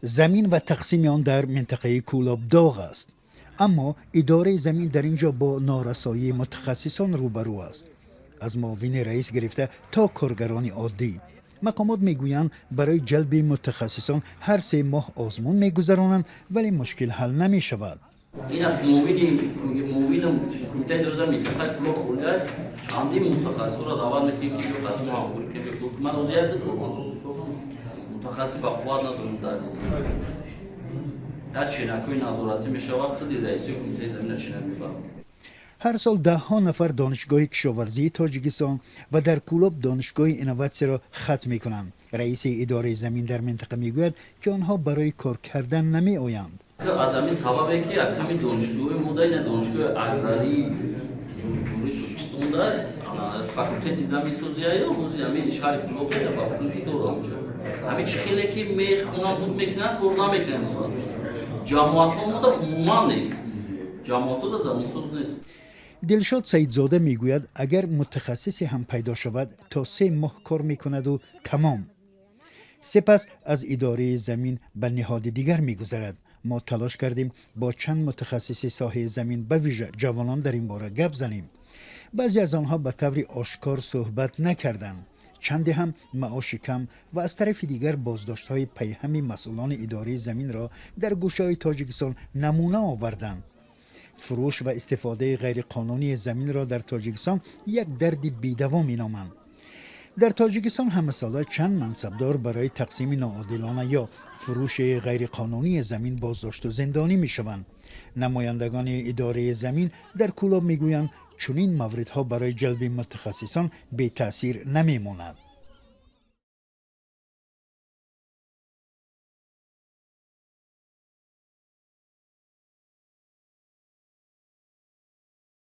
Замин ва тақсими он дар минтақаи Кӯлоб доғ аст, аммо идораи замин дар ин ҷо бо норасоии мутахассисон рӯбарӯ аст, аз муовини раис гирифта то коргарони оддӣ. Мақомот мегӯянд, барои ҷалби мутахассисон ҳар 3 моҳ озмун мегузаронанд, вале мушкил ҳал намешавад. Ина муовини кумитаи идораи замин минтақаи Кӯлоб холия, чандин мутахассисонро даъват мекунем, ки биё қати мо ҳамкорӣ кунем. Ман ҳозир як мутахассис ба қувват надорам. Дар як ченакҳои назоратӣ мешавад, худи раиси кумитаи замина ченак мебарад. Ҳар сол даҳҳо нафар Донишгоҳи кишоварзии Тоҷикистон ва дар Кӯлоб Донишгоҳи инноватсияро хатм мекунанд. Раиси идораи замин дар минтақа мегӯяд, ки онҳо барои кор кардан намеоянд. Аз ҳамин сабабе, ки ҳами донишгоҳи мо да, ина донишгоҳи аграрии Ҷумҳурии Тоҷикистон да факултети заминсозия ҳози ҳамин шаҳри Кӯлоб ба пулӣ дорам. Ҳамин чӣ хеле ки мехонам, буд мекунанд, кор намекунанд. Мисол, ҷамоатҳо мода умуман нест, ҷамоатҳо да заминсоз нест. Дилшод Саидзода мегӯяд, агар мутахассисе ҳам пайдо шавад, то 3 моҳ кор мекунаду тамом, сипас аз идораи замин ба ниҳоди дигар мегузарад. Мо талош кардем, бо чанд мутахассиси соҳаи замин, ба вижа ҷавонон, дар ин бора гап занем. Баъзе аз онҳо ба таври ошкор суҳбат накарданд, чанде ҳам маоши кам ва аз тарафи дигар боздоштҳои пайҳами масъулони идораи заминро дар гӯшаҳои Тоҷикистон намуна оварданд. Фурӯш ва истифодаи ғайриқонунии заминро дар Тоҷикистон як дарди бедаво меноманд. Дар Тоҷикистон ҳамасола чанд мансабдор барои тақсими ноодилона ё фурӯши ғайриқонунии замин боздошту зиндонӣ мешаванд. Намояндагони идораи замин дар Кӯлоб мегӯянд, чунин мавридҳо барои ҷалби мутахассисон бетаъсир намемонад.